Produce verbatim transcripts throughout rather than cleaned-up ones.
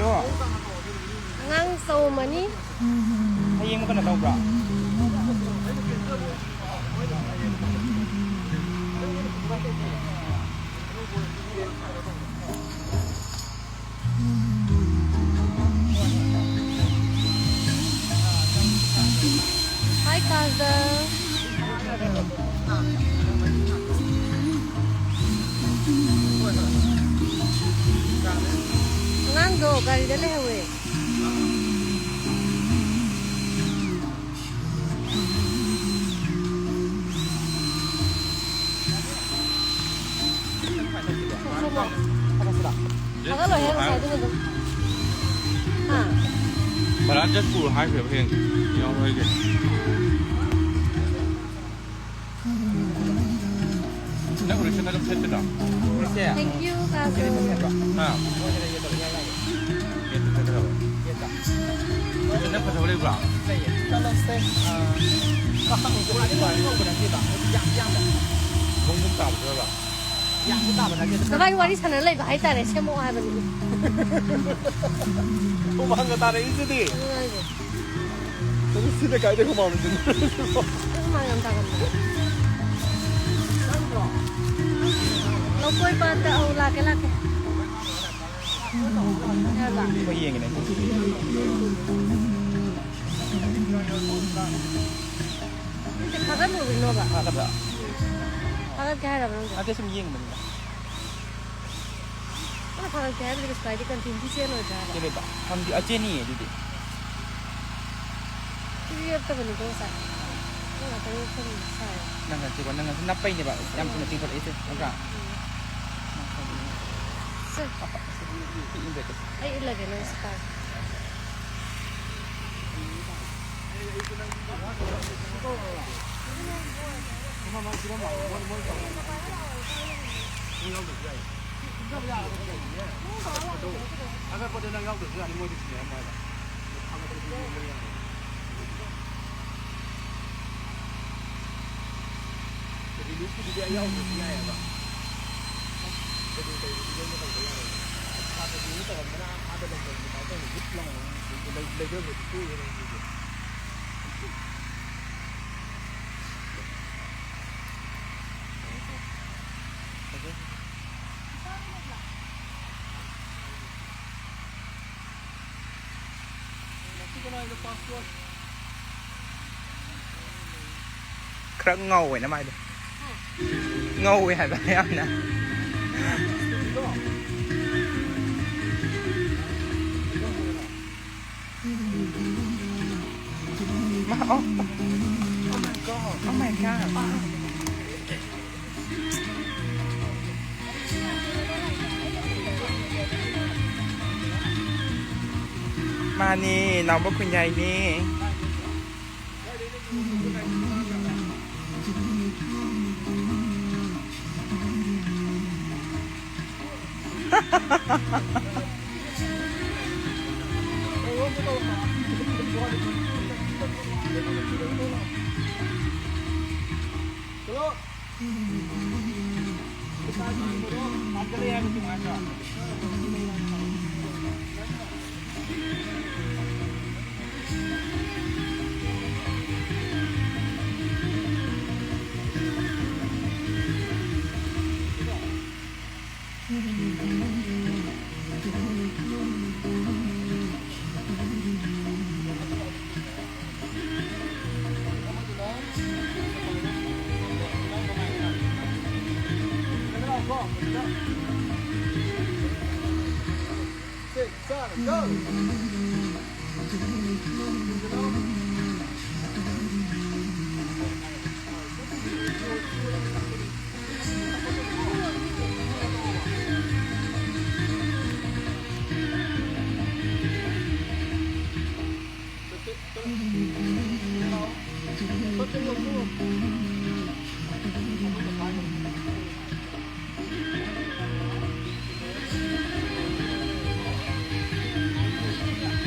ꯑꯉꯥꯡ ꯆꯧꯃꯅꯤ꯫ ꯍꯌꯦꯡ ꯀꯩꯅꯣ ꯇꯧꯕ꯭ꯔꯥ? Hi, Kazal. ꯑꯉꯥꯡꯗꯣ ꯒꯥꯔꯤꯗ ꯂꯩꯍꯧꯋꯦ꯫ ꯊꯥꯒꯠꯂꯣꯏꯍꯦ, ꯉꯁꯥꯏꯗꯨꯅ ꯑꯗꯨꯝ꯫ ꯍꯥ? ꯕꯔꯥ ꯆꯠꯄꯨ ꯍꯥꯏꯈ꯭ꯔꯦꯕ ꯍꯌꯦꯡ ꯌꯥꯎꯔꯣꯏꯒꯦ꯫ ꯅꯪ ꯎꯔꯤꯁꯦ ꯅꯪ ꯁꯦꯠꯇꯣꯏꯔꯣ? ꯎꯔꯤꯁꯦ? Thank you, Kajal. ꯁꯦꯠꯄ꯭ꯔꯣ? ꯍꯥ? ꯃꯣꯏꯗ ꯂꯩꯒꯦ ꯇꯧꯕ ꯌꯥꯏ ꯌꯥꯏ꯫ ꯁꯦꯠꯇ ꯐꯖꯕ꯫ ꯁꯦꯠꯇ꯫ ꯎꯔꯤꯁꯦ ꯅꯪ ꯐꯖꯕ ꯂꯩꯕ꯭ꯔꯣ? ꯂꯩꯌꯦ꯫ ꯀꯂꯔꯁꯦ, ꯑꯥ, ꯄꯥꯈꯪ ꯅꯨꯄꯥꯗꯤ ꯂꯣꯏꯅ ꯉꯧꯕ ꯅꯠꯇꯦꯕ꯫ ꯌꯥꯝ ꯌꯥꯝꯕ꯫ ꯕꯨꯝ ꯕꯨꯝ ꯇꯥꯕꯗꯨꯔꯕ? ꯌꯥꯝꯁꯨ ꯇꯥꯕ ꯅꯠꯇꯦ꯫ ꯅꯕꯥꯅꯤ ꯋꯥꯔꯤ ꯁꯥꯟꯅ ꯂꯩꯕ ꯍꯥꯏꯇꯥꯔꯦ, ꯁꯦꯝꯃꯛꯑꯣ ꯍꯥꯏꯕꯅꯤ꯫ ꯍꯨꯃꯥꯡꯒ ꯇꯥꯔꯛꯏꯁꯤꯗꯤ꯫ ꯑꯗꯨꯅ ꯍꯥꯏꯁꯦ꯫ ꯅꯪ ꯁꯤꯗ ꯀꯥꯏꯗꯩ ꯍꯨꯃꯥꯡꯅꯣ ꯆꯦꯟꯗꯣꯏꯁꯤꯕꯣ? ꯑꯩ ꯍꯨꯃꯥꯡ ꯌꯥꯝ ꯇꯥꯒꯜꯂꯦ꯫ ꯂꯧꯀꯣꯏ ꯄꯥꯠꯇ, ꯑꯧ, ꯂꯥꯛꯀꯦ, ꯂꯥꯛꯀꯦ꯫ ꯌꯥꯔꯕ? ꯍꯣꯏ, ꯌꯦꯡꯒꯦꯅꯦ꯫ ꯅꯪꯁꯦ ꯊꯥꯒꯠꯂꯨꯔꯤꯅꯣꯕ? ꯊꯥꯒꯠꯄ? ꯊꯥꯒꯠꯀꯦ ꯍꯥꯏꯔꯕ ꯅꯪꯁꯦ? ꯅꯠꯇꯦ, ꯁꯨꯝ ꯌꯦꯡꯕꯅꯤꯗ꯫ ꯅꯪꯅ ꯐꯪꯉꯛꯀꯦ ꯍꯥꯏꯕꯗꯤ ꯀꯩꯁꯨ ꯀꯥꯏꯗꯦ, ꯀꯟꯇꯤꯟꯌꯨꯇꯤ ꯆꯦꯟ ꯑꯣꯏꯗ꯭ꯔꯥ ꯍꯥꯏꯕ? ꯆꯦꯜꯂꯣꯏꯕ꯫ ꯐꯪꯗꯤ ꯑꯆꯦꯟꯅꯤꯌꯦ ꯑꯗꯨꯗꯤ꯫ ꯁꯤꯗꯤ ꯌꯦꯞꯇꯕꯅꯤꯀꯣ ꯉꯁꯥꯏ꯫ ꯅꯪ ꯉꯥꯛꯇꯪ ꯌꯦꯞꯁꯟꯕꯗꯤ ꯁꯥꯏ꯫ ꯅꯪ ꯉꯁꯤꯀꯣ, ꯅꯪ ꯉꯁꯤ ꯅꯞꯄꯩꯅꯦꯕ ꯌꯥꯝ ꯊꯨꯅ ꯆꯤꯡꯈꯠꯂꯛꯏꯁꯦ, ꯅꯠꯇ꯭ꯔꯥ? ꯎꯝ꯫ ꯅꯪ ꯈꯪꯕꯅꯤꯅꯦ꯫ ꯁꯦ꯫ ꯄꯥꯛ ꯄꯥꯛ ꯁꯦ꯫ ꯁꯤ ꯏꯟꯗ꯭ꯔꯦ ꯀꯩꯁꯨ꯫ ꯑꯩ ꯏꯜꯂꯒꯦ ꯅꯪ ꯁꯤ ꯄꯥꯏꯔꯣ꯫ ꯑꯒꯠꯄꯗ ꯅꯪ ꯌꯥꯎꯗ꯭ꯔꯁꯨ ꯌꯥꯅꯤ, ꯃꯣꯏꯗꯤ ꯁꯤꯟꯅꯔꯝꯃꯣ ꯍꯥꯏꯕ꯫ ꯔꯤꯂꯤꯐꯀꯤꯗꯨꯗꯤ ꯑꯩ ꯌꯥꯎꯗ꯭ꯔꯁꯨ ꯌꯥꯏꯌꯦꯕ꯫ ꯀꯩꯅꯣ ꯇꯧꯕꯗꯨꯗꯤ ꯑꯩꯅ ꯇꯧꯕ ꯌꯥꯔꯣꯏꯕ꯫ ꯁꯥꯇ꯭ꯔꯁꯤꯡꯗꯨ ꯇꯧꯔꯝꯕꯅ ꯈꯔ ꯉꯧꯋꯦꯅ ꯃꯥꯏꯗꯣ꯫ ꯉꯧꯋꯦ ꯍꯥꯏꯕ ꯌꯥꯝꯅ꯫ ꯃꯥ, ꯑꯣ꯫ Oh my God. ꯃꯥꯅꯦ, ꯅꯥꯎꯕ ꯈꯨꯟꯌꯥꯏꯅꯦ꯫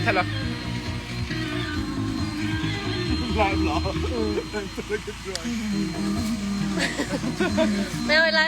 ꯆꯠꯂꯣ꯫ ꯂꯥꯏꯚ ꯂꯥꯛꯑꯣ꯫ ꯎꯝ꯫ ꯃꯌꯥꯝ ꯂꯥꯏꯚ